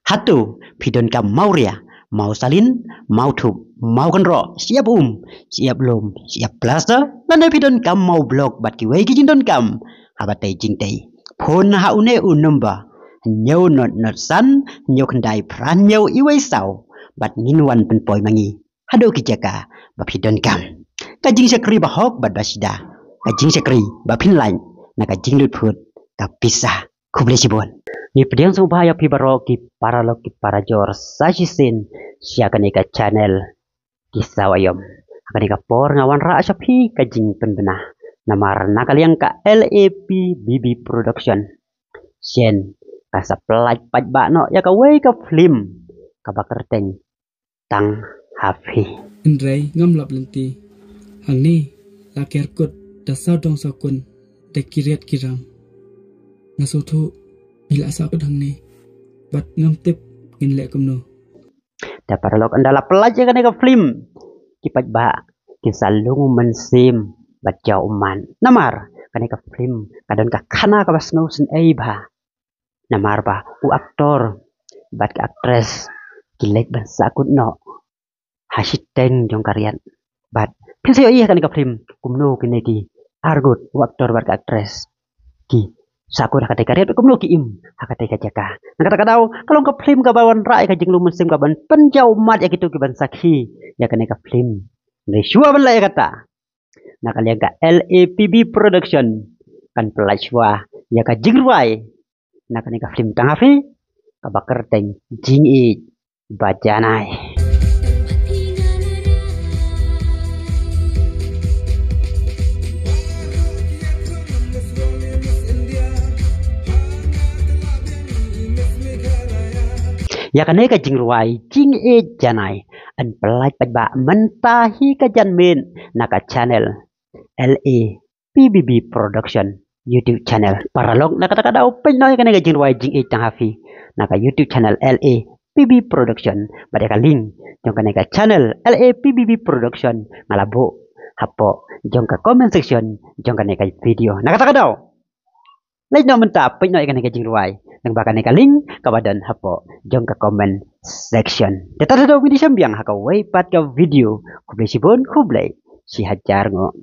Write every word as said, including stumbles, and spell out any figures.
Hato phi donkam mawria, mawsalin, mawthup, mawkynroh, shyiap um, shyiap lum, shyiap plaster, lane phi donkam mawblok bad kiwei ki jingdonkam? Haba tei jingtei, phone ha une u number: hynñiew not not san, hynñiew khyndai phra hynñiew iwei saw, bad ngin wan pynpoi ma ngi haduh ki jaka ba phi donkam. Ka jingshakri bahok bad basida, ka jingshakri ba phin lait na ka jinglut phut ka pisa. Khublei shibun. Ngi pdiang sngewbha ïa phi baroh ki paralok ki parajor sa shisien sha kane ka channel Ki Saw Aïom. Ha kane ka por nga wanrah sha phi ka jingpynbna namar na ka liang ka L A P B B Production, shen ka sa pyllait paidbah noh ïa kawei ka film kaba kyrteng Tang Ha Phi. Hynrei ngam lap lynti. Hangne la ker kut da saw dong saw kun da ki riat ki ram. Nga sngewthuh ngi la sah kut hangne bad ngam tip ngin leh kumno. Te paralok, ynda la pyllait ïa kane ka film, ki paidbah kin sa lung mynsiem bad jaw ummat. Namar kane ka film ka don ka khana kaba sngewsynei bha. Namar ba u actor bad ka actress ki leit ban sah kut noh ha shiteng jong ka riat. Bad phin sa ïohi ha kane ka film kumno kine ki arngut, u actor bad ka actress, ki sah kut ha katei ka riat, kumno ki im ha katei ka jaka. Na kata ka daw ka long ka film kaba wanrah ïa ka jinglung mynsiem, kaban pynjaw ummat ïa kito kiban sakhi ïa kane ka film. Hynrei shuwa ban leh ïa kata, na ka liang ka L A P B Production kan pyllait shuwa ïa ka jingrwai na kane ka film Tang Ha Phi kaba kyrteng Jingïeit Ba Janai. Ïa kane ka jingrwai Jingïeit Janai yn pyllait paidbah mynta hi ka janmiet na ka channel L A P B B Production YouTube channel. Paralok, na kata ka daw peit noh ïa kane ka jingrwai Jingïeit Tang Ha Phi na ka YouTube channel L A P B B Production. Bad ïa ka link jong kane ka channel L A P B B Production nga la buh hapoh jong ka comment section jong kane ka video. Na kata ka daw leit noh mynta peit noh ïa kane ka jingrwai lyngba kane ka link kaba don hapoh jong ka comment section. Te tad haduh ngin ïashem biang ha kawei pat ka video. Khublei shibun, khublei shihajar nguh.